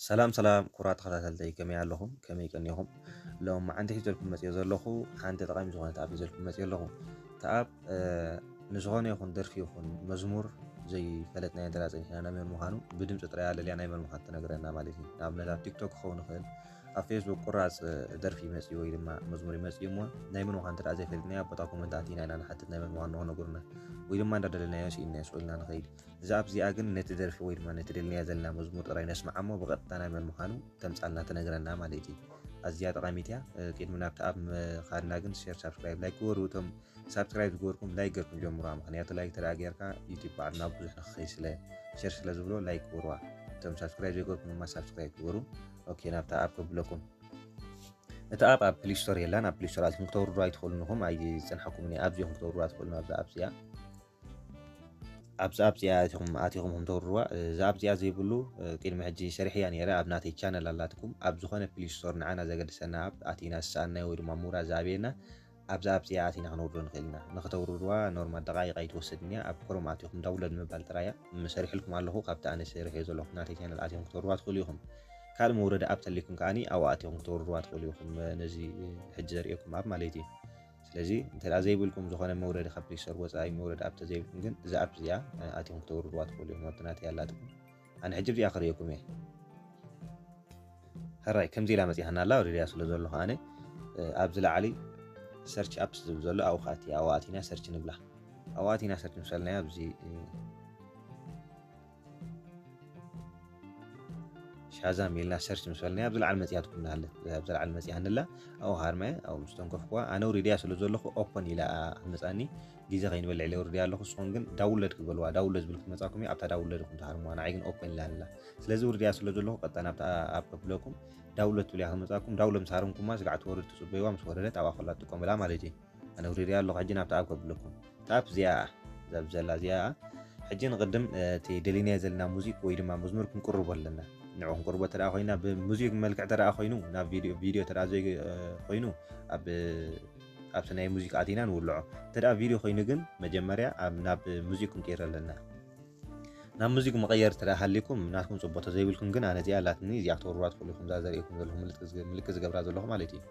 ሰላም ሰላም ክቡራት ተኸታተልተይ፣ ከመይ ኣለኹም? ከመይ ቀኒኹም? ሎም መዓንቲ ሒዘልኩም መፅዮ ዘለኹ ሓንቲ ጠቓሚ ዝኾነት ኣፕ ሒዘልኩም መፅዮ ኣለኹ። እታ ኣፕ ንዝኾነ ይኹን ደርፊ ይኹን መዝሙር ዘይፈለጥናዮ እንተ ጸኒሕና ናይ መን ምዃኑ ብድምፂ ጥራይ ኣለልያ ናይ መን ምዃኑ ትነግረና ማለት እዩ። ንኣብነት ኣብ ቲክቶክ ክኸውን ይኽእል፣ ኣብ ፌስቡክ ቁራፅ ደርፊ ይመፅእ ወይ ድማ መዝሙር ይመፅእ እሞ ናይ መን ምዃኑ እንተ ዘይፈለጥናዮ ኣብ ቦታ ኮመንት ኣቲና ኢና ንሓትት ናይ መን ምዃኑ ንኽነግሩና ወይ ድማ እንዳደለናዮ ስኢንናዮ ስቕ ኢልና ንኸይድ። እዛ ኣፕ እዚኣ ግን ነቲ ደርፊ ወይ ድማ ነቲ ደልናዮ ዘለና መዝሙር ጥራይ ነስምዓ እሞ ብቐጥታ ናይ መን ምዃኑ ተምጻልና ትነግረና ማለት እዩ። ኣዝያ ጠቓሚት እያ። ቅድሚ ናብቲ ኣፕ ምኻድና ግን ሸር፣ ሳብስክራይብ፣ ላይክ ግበሩ። እቶም ሳብስክራይብ ዝገበርኩም ላይክ ገርኩም ጀምሩዋ። ምኽንያቱ ላይክ ተደኣ ጌርካ ዩቲዩብ ባዕሉ ናብ ብዙሕ ንክኸይ ስለ ሸር ስለ ዝብሎ ላይክ ግበሩዋ። እቶም ሳብስክራይብ ዘይገርኩም ድማ ሳብስክራይብ ግበሩ። ኦኬ፣ ናብታ ኣፕ ከብለኩም። እታ ኣፕ ኣብ ፕሊስቶር የላን። ኣብ ፕሊስቶር ኣትኩም ክተውርዱ ኣይትኽእሉን ኢኹም። ኣይጸንሓኩምን እየ። ኣብዚኹም ክተውርዱ ኣይትኽእሉን ኣብዛ ኣፕ እዚኣ። ኣብዚ ኣፕ እዚኣ ኣቲኹም ኣቲኹም ከም ተውርዋ። እዛ ኣፕ እዚኣ ዘይብሉ ቅድሚ ሕጂ ሰሪሕያ ነይረ ኣብ ናተይ ቻነል ኣላትኩም። ኣብ ዝኾነ ፕሊስቶር ንዓና ዘገድሰና ኣፕ ኣቲና ዝሰኣናዮ ወይ ድማ ምውራድ ዝኣብየና ኣብዛ ኣፕ እዚኣ ኣቲና ክነውርዶ ንኽእል ኢና። ንክተውርድዋ ኖርማል ደቃይቅ ኣይትወስድን እያ። ኣብ ክሮም ኣቲኹም ዳውንሎድ ምባል ጥራይ እያ። ሰሪሕልኩም ኣለኹ ካብቲ ኣነ ሰሪሐዮ ዘለኹ ናተይ ቻነል ኣቲኹም ክተውርዋ ትኽእሉ ኢኹም። ካልእ መውረዲ ኣፕ ተሊኩም ከዓኒ ኣብኡ ኣቲኹም ክተውርድዋ ትኽእሉ ኢኹም። ነዚ ሕጂ ዘርእየኩም ኣፕ ማለት እዩ። ስለዚ እንተ ደኣ ዘይብልኩም ዝኾነ መውረዲ ካብ ፕሌይ ስቶር ወጻኢ መውረዲ ኣፕ ተዘይብልኩም ግን እዛ ኣፕ እዚኣ ኣቲኹም ክተውርድዋ ትኽእሉ ኢኹም። ኣብቲ ናተይ ኣላትኩም። ኣነ ሕጂ እዚኣ ክርእየኩም እየ። ሕራይ ከምዚ ኢላ መጺኣና ኣላ። ሪድያ ስለ ዘለኹ ኣነ ኣብዚ ላዕሊ ሰርች ኣፕስ ዝብል ዘሎ ኣብኡ ከኣቲ ኣብኡ ኣቲና ሰርች ንብላ። ኣብኡ ኣቲና ሰርች ምስ በልናያ ኣብዚ ሻዛም ኢልና ሰርች ምስ በልናያ ኣብዚ ላዕሊ መጺኣትኩም ናሃለት ኣብዚ ላዕሊ መጺኣ ንላ ኣብኡ ሃርማየ ኣብኡ ምስ ተንከፍኩዋ ኣነ ውሪድያ ስለ ዘለኹ ኦፐን ኢላ መጻኒ ግዜ ከይንበልዕ ኢለ ውርድያ ኣለኹ። ንስኹም ግን ዳውንሎድ ክበልዋ ዳውንሎድ ዝብል ክትመጻኩም እያ ኣብታ ዳውንሎድ ኢኹም ትሃርምዋ ንዓይ ግን ኦፐን ኢላ ንላ። ስለዚ ውርድያ ስለ ዘለኹ ቀጥታ ናብታ ኣፕ ከብለኩም ዳውንሎድ ትብልያ ክትመጻኩም ዳውንሎድ ምስ ሃረምኩማ ስጋዕ ትወርድ ትጽበይዋ ምስ ወረደት ኣብኣ ከላ ትጥቀሙላ ማለት እዩ። ኣነ ውሪድያ ኣለኹ ሕጂ ናብታ ኣፕ ከብለኩም። እታ ኣፕ እዚኣ እያ። እዛ ብዘላ እዚኣ ሕጂ ንቕድም እቲ ደሊናዮ ዘለና ሙዚክ ወይ ድማ መዝሙር ክንቅርቦ ኣለና። ንዑ ክንቅርቦ ተደኣ ኮይና ብሙዚክ መልክዕ ተደኣ ኮይኑ ናብ ቪድዮ ቪድዮ ተደኣ ዘይ ኮይኑ ኣብ ኣብቲ ናይ ሙዚክ ኣቲና ንውልዖ። እንተ ደኣ ቪድዮ ኮይኑ ግን መጀመርያ ኣብ ናብ ሙዚክ ክንቅይር ኣለና። ናብ ሙዚክ መቐየር እንተ ደኣ ሃሊኩም ናትኩም ጽቡቕ ተዘይብልኩም ግን ኣነ እዚኣ ኣላትኒ እዚኣ ክትወርዋ ትኽእሉ ኢኹም እዛ ዘርእየኩም ዘለኹ ምልክት ዝገ- ምልክት ዝገብራ ዘለኹ ማለት እዩ።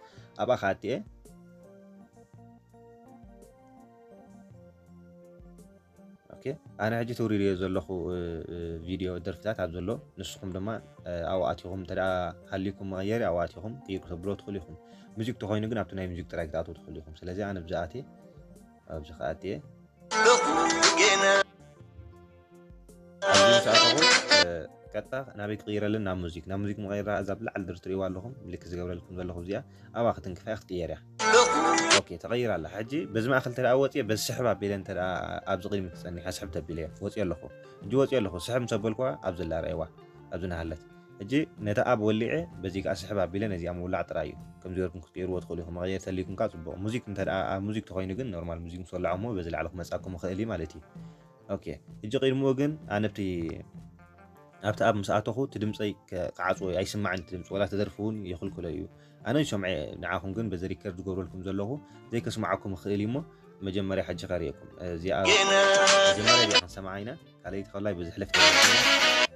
ኣብኣ ከኣትየ ኦኬ ኣነ ሕጂ ተውሪደዮ ዘለኹ እ፣ እ፣ ቪድዮ ደርፍታት ኣብ ዘሎ ንስኹም ድማ እ፣ ኣብኡ ኣቲኹም እንተ ደኣ ሃሊኩም መቐየሪ ኣብኡ ኣቲኹም ቅይሩ ተብሎ ትኽእሉ ኢኹም። ሙዚክ ተኾይኑ ግን ኣብቲ ናይ ሙዚክ ጥራይ ክትኣትዉ ትኽእሉ ኢኹም። ስለዚ ኣነ ብዝኣትየ ኣብዚ ከኣትየ ኣብዚ ምስ ኣተኹ እ፣ ቀጥታ ናበይ ክቕይረልን ናብ ሙዚክ ናብ ሙዚክ መቐየራ እዛ ብላዕሊ ድር ትርእይዋ ኣለኹም ምልክት ዝገብረልኩም ዘለኹ እዚኣ ኣብኣ ክትንክፋ ክትቅየር እያ። ኦኬ ተቐይራ ኣላ። ሕጂ በዚ ማእኸል እንተ ደኣ ወፅየ በዚ ስሕብ ኣቢለ እንተ ደኣ ኣብዚ ቅድሚት ፀኒሐ ስሕብ ተቢለ ወፅየ ኣለኹ። ሕጂ ወፅየ ኣለኹ ስሕብ ምስ ኣበልኩዋ ኣብዚ ኣላ ረኣይዋ ኣብዚ ናሃለት። ሕጂ ነታ ኣብ ወሊዐ በዚ ከዓ ስሕብ ኣቢለ ነዚኣ ምውላዕ ጥራይ እዩ። ከምዚ ገርኩም ክትቅይርዎ ትኽእሉ ኢኹም። መቐየር ተልይኩም ከዓ ፅቡቕ። ሙዚክ እንተ ደኣ ኣብ ሙዚክ ተኾይኑ ግን ኖርማል ሙዚክ ምስ ወላዖ እሞ በዚ ላዕሊ ክመፃኩም ይኽእል እዩ ማለት እዩ። ኦኬ ሕጂ ቅድምኡ ግን ኣነ ኣብቲ ኣብቲ ኣብ ምስ ኣተኹ እቲ ድምፀይ ክዓፅዎ ኣይስማዕን እቲ ድምፂ ወላ ተደርፊ እውን ይኽልክሎ እዩ። ኣነ ይሰምዐ ንዓኹም ግን በዚ ሪከርድ ዝገብረልኩም ዘለኹ ዘይከስማዓኩም ይኽእል እዩ እሞ መጀመርያ ሕጂ ከርእየኩም እዚኣ መጀመርያ እዚኣ ክንሰምዓ ኢና። ካልኣይቲ ከላይ ብዝሕለፍ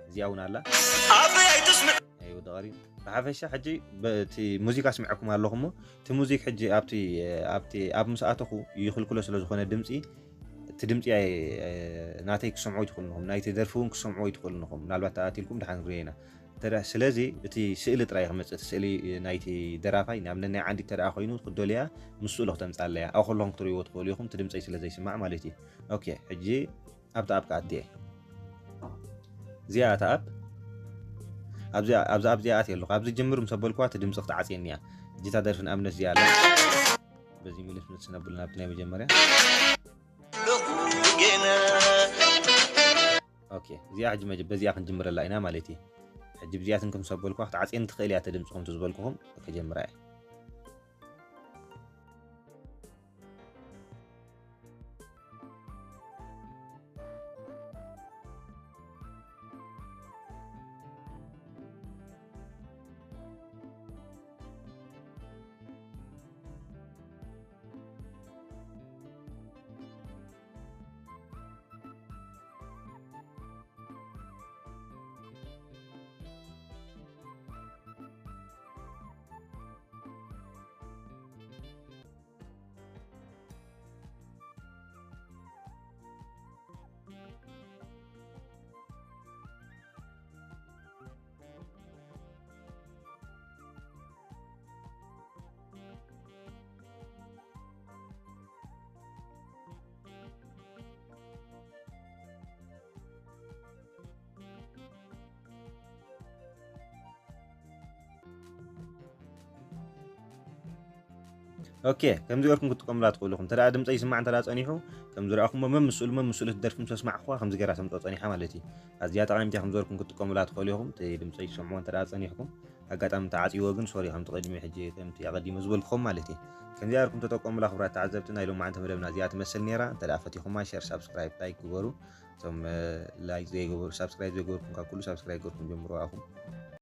እዚኣ እውን ኣላ። ኣይወደቐሪ ብሓፈሻ ሕጂ እቲ ሙዚቃ ስምዐኩም ኣለኹ እሞ እቲ ሙዚክ ሕጂ ኣብቲ ኣብቲ ኣብ ምስ ኣተኹ ይኽልክሎ ስለ ዝኾነ ድምፂ እቲ ድምፂ ኣይ- ናተይ ክሰምዑ ይትኽእሉ ንኹም ናይቲ ደርፊ እውን ክሰምዑ ይትኽእሉ ንኹም ምናልባት ተኣቲልኩም ድሓን ርኤና። ስለዚ እቲ ስእሊ ጥራይ ክመፅእ እቲ ስእሊ ናይቲ ደራፋይ ንኣብነት ናይ ዓንዲ ተደኣ ኮይኑ ክትደልያ ምስ ስእሉ ክተምፃለያ ኣብ ከለኹም ክትርእይዎ ትኽእሉ ኢኹም እቲ ድምፀይ ስለ ዘይስማዕ ማለት እዩ። ኦኬ ሕጂ ኣብቲ ኣፕ ከኣትየ እዚኣ እታ ኣፕ ኣብዚ ኣብዚ ኣብዚኣ ኣትየ ኣለኹ ኣብዚ ጅምር ምስ ኣበልኩዋ እቲ ድምፂ ክትዓፅየኒ እያ። እጅታ ደርፊ ንኣብነት እዚኣ ኣላ በዚ ምልስ ምስ ነብሉ ናብቲ ናይ መጀመርያ ኦኬ እዚኣ ሕጂ መጀ- በዚኣ ክንጅምረላ ኢና ማለት እዩ። ሕጂ ብዚኣትን ከም ሰበልኳ ክትዓፅየን ትኽእል እያ ተድምፅኹም ትዝበልኩኹም ከጀምራ እየ። ኦኬ፣ ከምዚ ገርኩም ክትጥቀሙላ ትኽእሉ ኢኹም። እንተ ደኣ ድምፀይ ይስማዕ እንተ ደኣ ጸኒሑ፣ ከም ዝረኣኹሞ መምስሉ መምስሉ ትደርፊ ምስ ኣስማዕኹዋ ከምዚ ገይራ ተምፅኦ ጸኒሓ ማለት እዩ። ኣዝያ ጠቓሚት እያ። ከም ዝበልኩም ክትጥቀሙላ ትኽእሉ ኢኹም። እቲ ድምፀይ ትሰምዕዎ እንተ ደኣ ጸኒሕኩም፣ ኣጋጣሚ ተዓጽይዎ ግን ሶሪ፣ ከምቲ ቅድሚ ሕጂ ከምቲ ኣቐዲመ ዝበልኩኹም ማለት እዩ። ከምዚኣ ገርኩም ተጠቀሙላ ክቡራት ተዓዘብቲ። ናይ ሎማዓንቲ መደብና እዚኣ ትመስል ነይራ። እንተ ደኣ ፈቲኹማ ሸር፣ ሳብስክራይብ፣ ላይክ ግበሩ። እቶም ላይክ ዘይገበሩ፣ ሳብስክራይብ ዘይገበርኩም ካብ ኩሉ ሳብስክራይብ ገርኩም ጀምሩ ኣኹም።